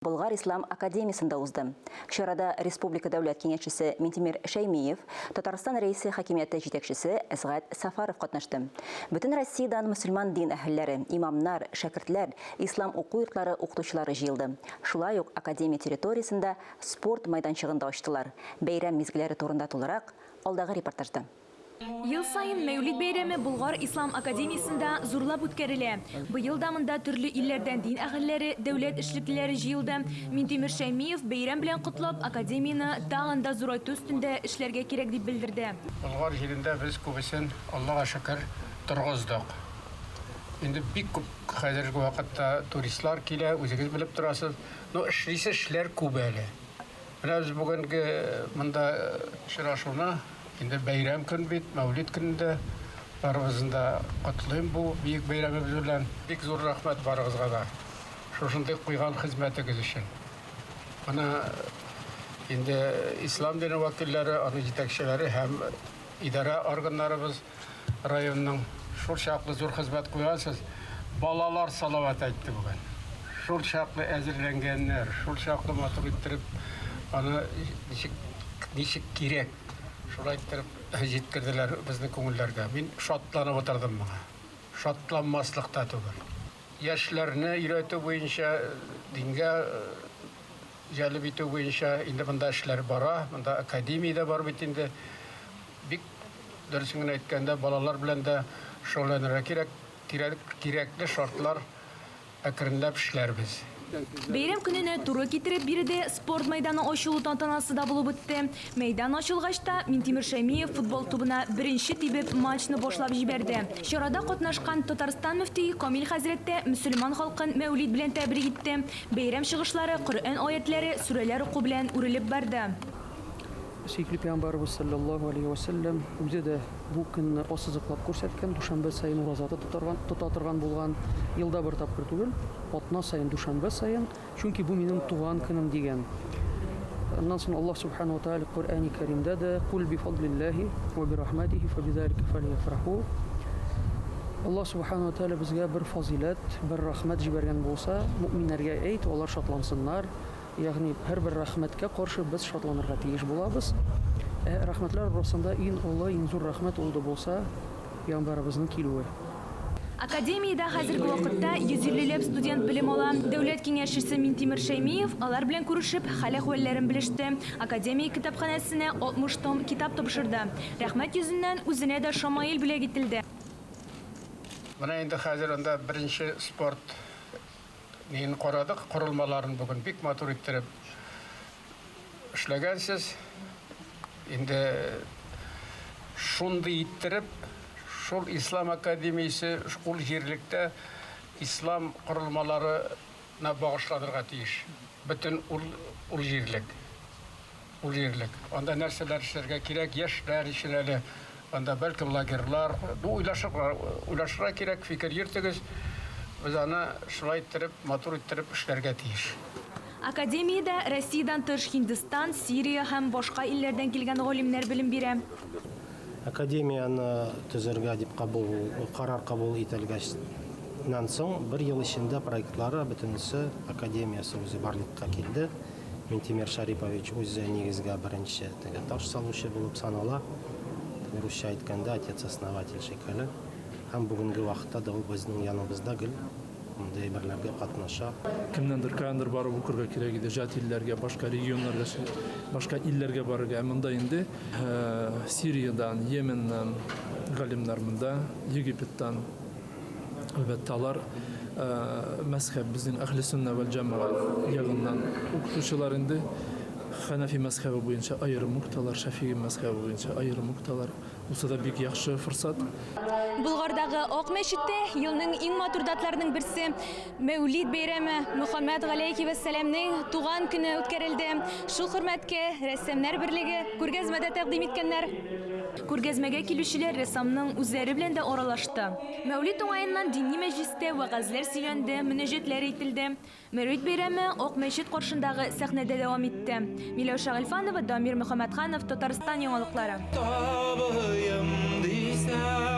Болгар ислам академиясендә узды. Чарада республика Дәүләт Киңәшчесе Минтимер Шәймиев, Татарстан Рәисе хакимияте җитәкчесе Әсгать Сафаров катнашты. Бөтен Россиядән мөселман дин әһелләре, имамнар, шәкертләр, ислам уку йортлары укытучылары җыелды. Шулай ук академия территориясендә спорт майданчыгын да ачтылар. Бәйрәм мизгелләре турында тулырак, алдагы репортажда. Ел саен Мәүлид бәйрәме Болгар ислам академиясендә зурлап үткәрелә. Быел да монда төрле илләрдән дин әһелләре, дәүләт эшлеклеләре җыелды. Минтимер Шәймиев, бәйрәм белән котлап, академияне тагын да зурайту өстендә эшләргә кирәк дип белдерде. Болгар җирендә без күбесен, Аллага шөкер, торгыздык. Инде бик күп хәзерге вакытта туристлар килә, үзегез белеп торасыз. Но эшлисе эшләр күп әле. Менә без бүгенге монда очрашуны Инде бәйрәм көн бит, Мәүлид көнендә барыбызны да котлыйм бу бөек бәйрәмебез белән. Бик зур рәхмәт барыгызга да, шушындый куйган хезмәтегез өчен. Моны инде ислам дине вәкилләре, аның җитәкчеләре һәм идарә органнарыбыз районның шул чаклы зур хезмәт куйгансыз. Балалар салават әйтте бүген. Шул чаклы әзерләнгәннәр, шул чаклы матур иттереп аны ничек, ничек кирәк Шулай иттереп җиткерделәр безнең күңелләргә. Мин шатланып утырдым моңа. Шатланмаслык та түгел. Яшьләрне өйрәтү буенча, дингә җәлеп итү буенча инде монда эшләр бара. Монда академия дә бар бит инде. Бик дөресен генә әйткәндә, балалар белән дә шөгыльләнергә кирәк. Кирәкле шартлар Әкренләп эшләрбез. Бәйрәм көненә туры китереп, биредә спорт мәйданы ачылу тантанасы да булып үтте. Мәйдан ачылгач та, Минтимер Шәймиев футбол тубына беренче тибеп матчны башлап җибәрде. Чарада катнашкан Татарстан мөфтие Камил хәзрәт тә мөселман халкын Мәүлид белән тәбрик итте. Бәйрәм чыгышлары Коръән аятьләре, сүрәләр уку белән үрелеп барды. Сөекле Пәйгамбәребез салләллаһу алейһи вә сәлләм үзе дә бу көнне ассызыклап күрсәткән, дүшәмбе саен ураза да тотарган, тота торган булган, елда бер тапкыр түгел, атна саен, дүшәмбе саен, чөнки бу минем туган көнем дигән. Аннан соң Аллаһ Субхану ва Тааля Коръәни Кәримдә дә, Куль бифадлиллаһи ва бирахмәтихи фәбизалика фәлияфраху. Аллаһ Субхану ва Тааля безгә бер фазыйләт, бер рәхмәт җибәргән булса, мөэминнәргә әйт, алар шатлансыннар. Ягъни һәрбер рәхмәткә каршы без шатланырга тиеш булабыз. Ә рәхмәтләр арасында иң олы, иң зур рәхмәт ул да булса, Пәйгамбәребезнең килүе. Академиядә хәзерге вакытта 150 ләп студент белем ала. Дәүләт киңәшчесе Минтимер Шәймиев алар белән күрешеп, хәл-әхвәлләрен белеште. Академия китапханәсенә 60 том китап тапшырды. Рәхмәт йөзеннән үзенә дә шамаил бүләк ителде. Менә инде хәзер анда беренче спорт Мин карадык корылмаларын бүген бик матур иттереп эшләгәнсез. Инде шундый иттереп, шул ислам академиясе ул җирлектә ислам корылмаларына багышланырга тиеш. Бөтен ул ул җирлек. Ул җирлек. Анда нәрсәләр эшләргә кирәк, яшьләр өчен әле анда бәлкем лагерьлар. Ну, уйлашырга, уйлашырга кирәк, фикер йөртегез. Без аны шулай иттереп, матур иттереп эшләргә тиеш. Академиядә Россиядән тыш Һиндстан, Сирия һәм башка илләрдән килгән галимнәр белем бирә. Академияне төзергә дип кабул, карар кабул ителгәч нән соң, бер ел эчендә проектлары бөтенесе академиясе үзе барлыкка килде. Минтимер Шәрипович үзе нигезгә беренче теге таш салучы булып санала. Русча әйткәндә, отец-основатель шикелле. Һәм бүгенге вакытта да ул безнең яныбызда гел мондый әйберләргә катнаша. Кемнәндер, каяндыр барып укырга кирәк иде, җат илләргә, башка регионнарга, башка илләргә барырга. Ә монда инде Сириядән, Йеменнән галимнәр монда, Египеттан. Әлбәттә, алар мәзһәб, безнең әһле сөннә вәл җәмәга ягыннан укытучылар инде. Хәнәфи мәзһәбе буенча аерым укыталар, Шәфигый мәзһәбе буенча аерым укыталар. Бусы да бик яхшы форсат. Болгардагы Ак мәчеттә елның иң матур датларының берсе, Мәүлид бәйрәме, Мөхәммәд галәйһи вәссәламнең туган көне үткәрелде. Шул хөрмәткә Рәссамнар берлеге күргәзмә дә тәкъдим иткәннәр. Күргәзмәгә килүчеләр рәссамның үзләре белән дә аралашты. Мәүлид уңаеннан дини мәҗлестә вәгазьләр сөйләнде, мөнәҗәтләр әйтелде. Мәүлид бәйрәме Ак мәчет каршындагы сәхнәдә дәвам итте. Миләүшә Гыйльфанова, Дамир Мөхәммәтханов, Татарстан яңалыклары. Табыйм дисәң.